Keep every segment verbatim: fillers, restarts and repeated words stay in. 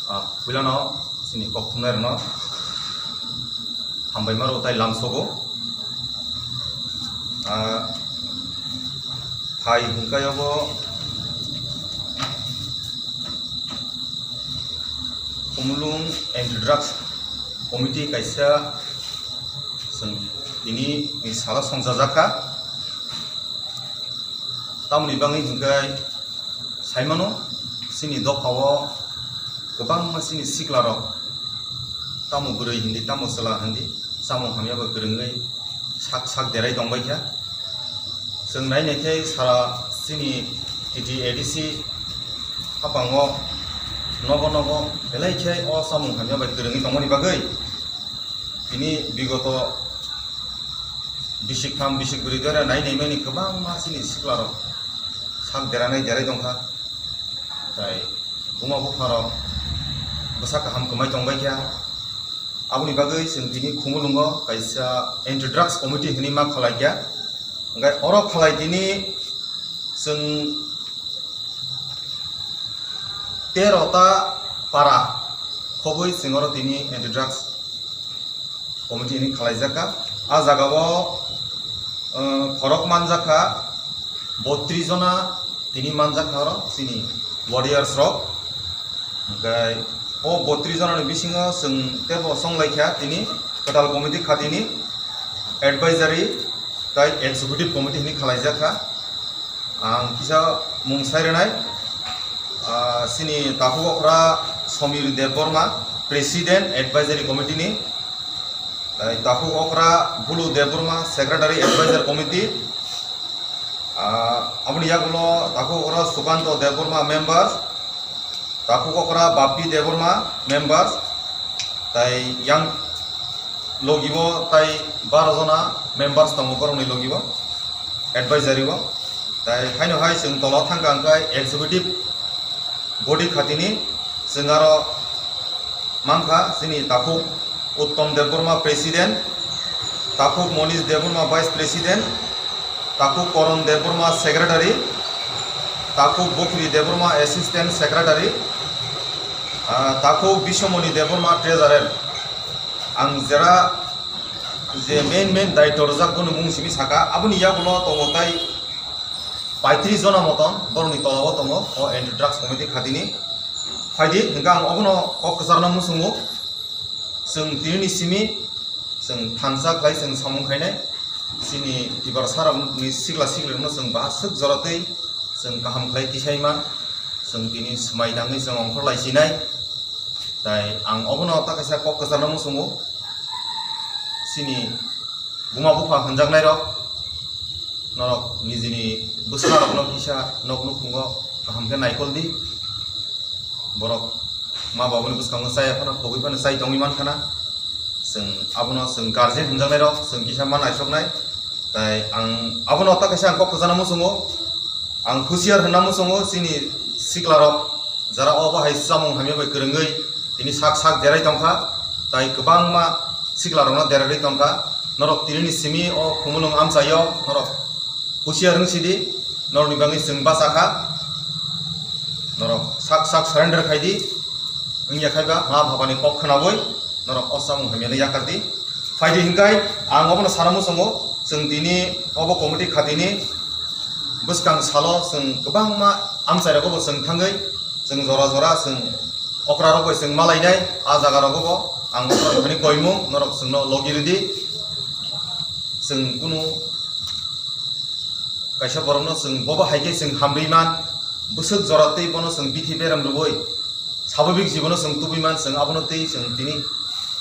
Ah, puilano chini kok thumnairokno hambai maro tai lamsogo. Ah, hai hwnkhe obo Khumulwng Anti Drugs Committee kaisa chwng tini ni salo songchajak kha. Tamoni bagwi hwnkhe saimano, chini dophao kwbangma chini siklarok tamo bwrwi hindi, tamo chwla hindi, chamung hamya bai kwrwngwi sak sak derai tongbaikha. Chwng nainai khe sara chini T T A D C haphango nogo nogo belai khe o chamung hamya bai kwrwngwi tongmani bagwi tini bigoto bisik tham bisik bwrwi dora nai naimani kwbangma chini siklarok sak deranai derai tongkha. Tai buma bupharok bwsa kaham kwmai tongbaikha. Aboni bagwi chwng tini Khumulwngo kaisa anti drugs committee hinwi ma khwlaikha. Hwnkhe oro khlai tini chwng tero ta para khogwi chwng oro tini anti drugs committee hinwi khwlaijakha. A jagao, uh, khorok manjakha botris jona tini manjakha oro chini warriors rok. Hwnkhe o botris jona ni bisingo chwng tebo songlaikha tini kwtal committee khatini advisory tai executive committee hinwi khwlaijakha. Ang kisa mung sai rwnai, ah, chini takhuk okra Somir Debbarma, President Advisory Committee ni, tai takhuk okra Bulu Debbarma, Secretary Advisor Committee, ah, aboni yagulo takhuk okra Sukanto Debbarma, Member, takhuk okra Bappi Debbarma, Member, tai yang logibo tai baro jona members tongo borokni logibo, advisory o. Tai haino hai chwng tola thangkha hwnkhe executive body khatini chwng aro mankha chini takhuk Uttom Debbarma President, takhuk Monish Debbarma Vice President, takhuk Koron Debbarma Secretary, takhuk Bokhri Debbarma Assistant Secretary, ah, takhuk Biswamoni Debbarma Treasurer. Ang jera je main main daityo rwjak bono mung simi saka, aboni yagulo tongo tai paitris jona moton borokni tolao tongo o anti drugs committee khatini. Phaidi hwnkhe ang obono kok kwcharno muchungo, chwng tinini simi chwng thansa khlai chwng samung khainai, chini Tiprasarokni sikla siklirokno chwng bahaswk joratwi chwng kaham khlai tisaima, chwng tini swmai tangwi chwng ongkhorlai sinai. Tai ang obono ta kaisa kok kwcharno muchungo, chini buma bupha hwnjaknairok, norok nijini bwsarokno kisa nok nukhungo kaham khe naikol di. Borok ma babuni bwskango chaya phano, khogwi phano chai tongwi mankhana. Chwng abono chwng guardian hwnjaknairok chwng kisa ma naisoknai. Tai ang abono ta kaisa ang kok kwchana muchungo, ang husiar hwnna muchungo chini siklarok. Jara obo hai samung hamya bai kwrwngwi tini sak sak derai tongkha, tai kwbangma siklarokno derarwi tongkha. Norok tinini simi o Khumulwng amchaio norok husiar wng sidi, norokni bagwi chwng bachakha. Norok sak sak surrender khaidi, wngya khaiba ma babani kok khwnawi norok o samung hamyano yakardi. Phaidi hinkhai ang obono sana muchungo, chwng tini obo committee khatini bwskang salo chwng kwbangma amchairogo bo chwng thangwi chwng jora jora chwng okrarok bai chwng malainai, a jaga rogo bo ang okrok thani koimung norok chwngno logi rwdi. Chwng kunu kaisa borokno chwng bobo hai khe chwng hamri man, bwswk jora tei bono chwng bithi beram rwui, sababik jibono chwng tubui man, chwng abono tei chwng tini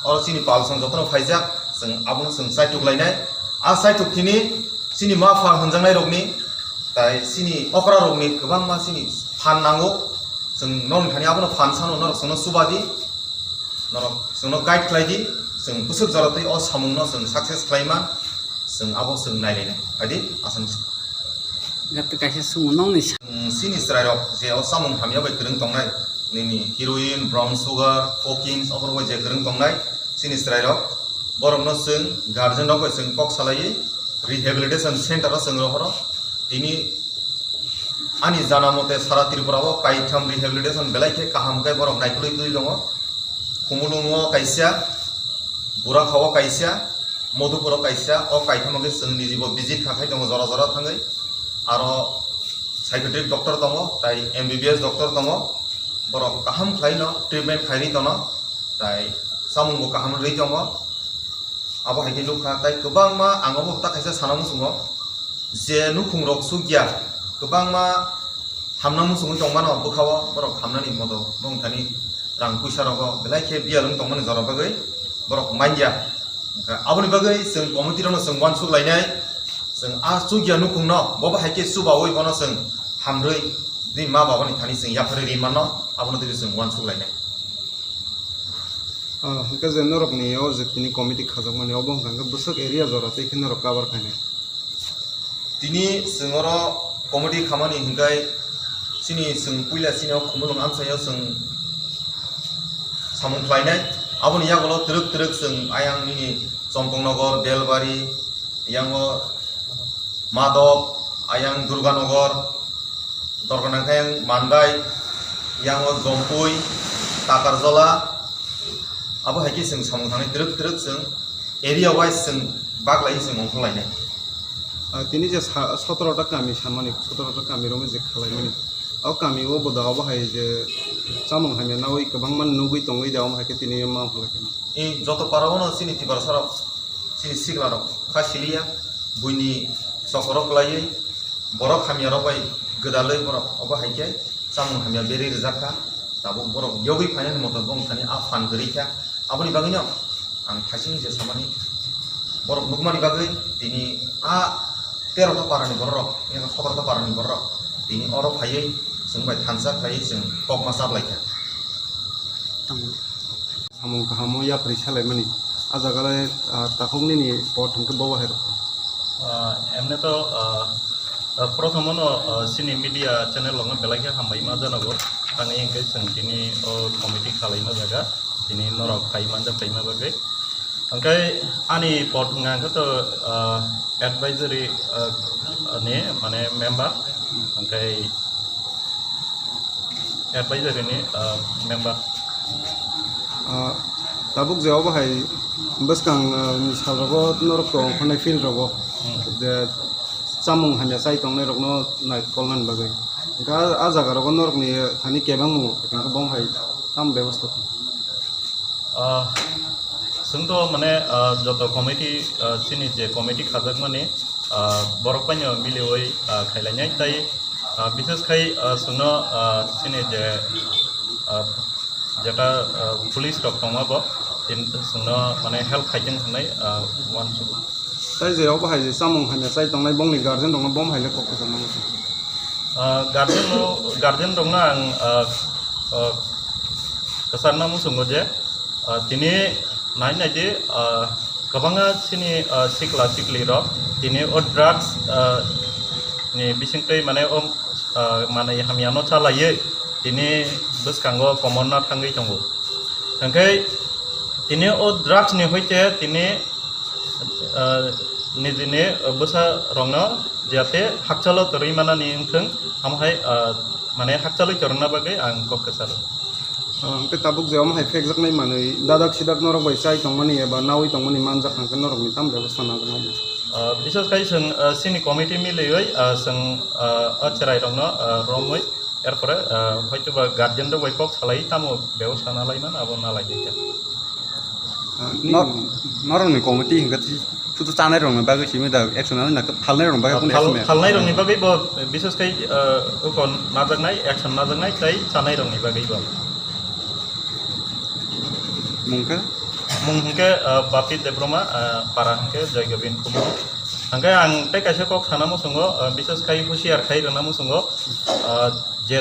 oro chini pal song jotono phaijak, chwng abono chwng chaituk lainai. A chaituk tini chini ma pha hwnjaknai rokni, tai chini okra rokni kwbangma chini phan nango, chwng norok thani abono phan sano norok chwngno chubadi, norok chwngno guide khlai di, chwng bwswk jora tei o samungno chwng success khlai man, chwng abo chwng nai lainai. Phaidi aswk. Gato kaisa sumo nokni sa- Chwng chini chwrairok je o samung hamya bai kwrwng tongnai, nini heroin, brown sugar, cocaine, oborok bai je kwrwng tongnai chini chwrairok, borokno chwng guardian rok bai chwng kok salaiwi rehabilitation center o chwng rohoro. Tini Ani jana mote sara Tripura o kaitham rehabilitation belai khe kaham khe borok naikolwi twi tongo. Khumulungo kaisa, Burakhao kaisa, Madhupuro kaisa, o kaithamo khe chwng nijibo visit kha khai tongo jora jora thangwi. Aro psychiatric doctor tongo, tai M B B S doctor tongo, borok kaham khlaino treatment khairwi tono, tai chamungbo kaham rwwi tongo. Abo hai khe nukha, tai kwbangma ang obo ta kaisa sana muchungo, je nukhung rok chukya, kwbangma hamna muchungwi tongmano bwkhao, borok hamnani moto bongthani rang puisa rogo belai khe biyal wng tongmani jora bagwi borok manya. Hwnkhe aboni bagwi chwng committee rokno chwng uansuk lainai, chwng a chukya nukhungno bobo hai khe chubaui bono chwng hamrwi bini ma babani thani chwng yapharwi ri manno, abono twiwi chwng uansuk lainai. Ah, hwnkhe je norokni o je tini committee khajakmani, obo hwnkha hwnkhe bwswk area jora twi khe norok cover khainai? Tini chwng oro committee khamani hwnkhe chini chwng puila chini o Khumulwng amchaio chwng samung khlainai. Aboni yagulo twrwk twrwk chwng ayang nini Chompongnagar, Belbari, yango Madok, ayang Durganagar, Dorgana khe yang Mandai, yango Jompui, Takarjola, abo hai khe chwng samung thangwi twrwk twrwk chwng area wise chwng baglai chwng ongkhorlainai. Ah, tini je sa-, sotoro ta kami samani, sotoro ta kami romwi je khalaimani, o kami o boda obo hai je chamung hamya nawi kwbangma nugwi tongwi da, omo hai khe tini ma ongkhorlai khe. I joto para o no chini Tiprasa rok, chini sikla rok kha siliya, buini chokoro kwlaiwi borok hamya rok bai gwdalwi borok obo hai khe chamung hamya berwi rijak kha. Tabuk borok yogwi phainani moto bongthani a phan kwrwi kha. Aboni bagwino ang thaising je samani borok nukmani bagwi tini a tero ta parani borok rok, yang sotoro ta parani borok rok tini oro phaiwi chwng bai thansa khlaiwi chwng kokma chaplai kha. Samung kahamo yapri salaimani. A jaga le, ah, takhuk nini pot hwnkhe bobo hai rok. Ah, emne to, ah, ah, prothomo no, ah, chini media channel rokno belai khe hambai ma janogo. Tangwi hwnkhe chwng tini o committee khalaima jaga, tini norok phai manjak phaima bagwi. Hwnkhe ani pot wngkha hwnkhe to, ah, advisory, ah, ni mane member, hwnkhe advisory ni, ah, member. Ah, tabuk je obo hai bwskang, ah, ni sal rogo norok tong phai nai field rogo. Hmm. Je chamung hamya chai tongnai rokno nai kolnani bagwi. Hwnkhe a, a jaga rogo norokni thani kebengmung hwnkhe bong hai tamo bebosta tong? Ah, chwng to mane, ah, joto committee, ah, chini je committee khajakmani, ah, borok paino miliwi, ah, khailainai tai, ah, bishes khai, ah, chwngno, ah, chini je, ah, jeta, ah, police rok tongma bo tin chwngno mane help khaiteng hwnwi, ah, uansukgo. Tai je obo hai je chamung hamya chai tongnai bongni guardian rokno bom hai le kok kwchangma muchung? Ah, guardian no, guardian rokno ang, ah, ah, kwchangma muchungo je, ah, tini nai nai di, ah, kwbangma chini, ah, sikla sikli rok tini o drugs, ah, ni bisingtwi mane o, ah, manwi hamya no chalaiwi tini bwskango komorna thangwi tongo. Hwnkhe tini o drugs ni hoite tini, ah, nijini bwsa rokno jate hakchalo torwi manani wngthwng, amo hai, ah, mane hakchalwi torna bagwi ang kok kwcharo. Ah, hwnkhe tabuk je omo hai phekjaknai manwi dadak sidak norok bai chai tongmani eba nawi tongmani manjak hwnkhe norokni tamo bebosta nanjaknai? Ah, bishes khai chwng, ah, chini committee miliwi, ah, chwng, ah, o cherai rokno, ah, romwi Erpore, ah, hoito ba guardian rok bai kok salai tamo bebosta nalai man abo nalai nai kha. Ah, nor-, norokni committee hingke sudu chanai rokni bagwi simi da action nang na phalnai rokni bagwi Ah, kunu phal-, action ya? Phalnai rokni bagwi bo bishes khai, ah, ukon najaknai, action najaknai tei chanai rokni bagwi bo. Mung khe? Mung hingke, ah, Bapit Debbarma, ah, para hingke Joy Gobin Kumu. Hingke ang tei kaisa kok sana muchungo, ah, bishes khai husiar khai rwna muchungo, ah, je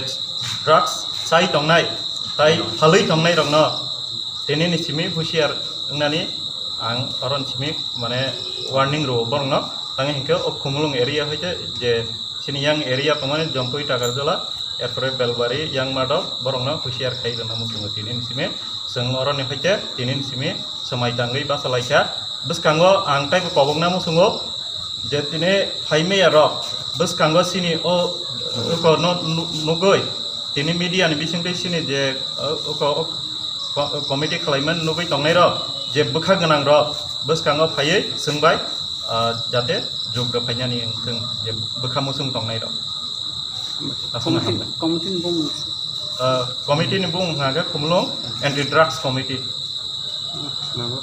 drugs chai tongnai, tai phalwi tongnai rokno tini ni simi husiar wngnani ang oron simi mane warning rwo borokno. Tangwi hingke o Khumulwng area hoite je chini yang area tongmani Jompui, Takarjala, erpore Belbari, Yangmadok borokno husiar khai rwna muchungo tini ni simi chwng oroni hoite tini ni simi swmai tangwi bachalaikha. Bwskango ang teibo kobokna muchungo. Je tini phaimaya rok bwskango chini o Uko no nu- nugui tini media ni bisingtwi sini je uh, uko uh, ko- committee khlaimani nugui tongnai rok je bwkha gwnang rok bwskango phaiwi swngbai uh, jate jug rwphainani wngthwng je bwkha musung tongnai rok. Aswkno committee hambai. Committee ni bung Uh, committee ni bung hwnkha khe Khumulwng anti drugs committee. Nabo.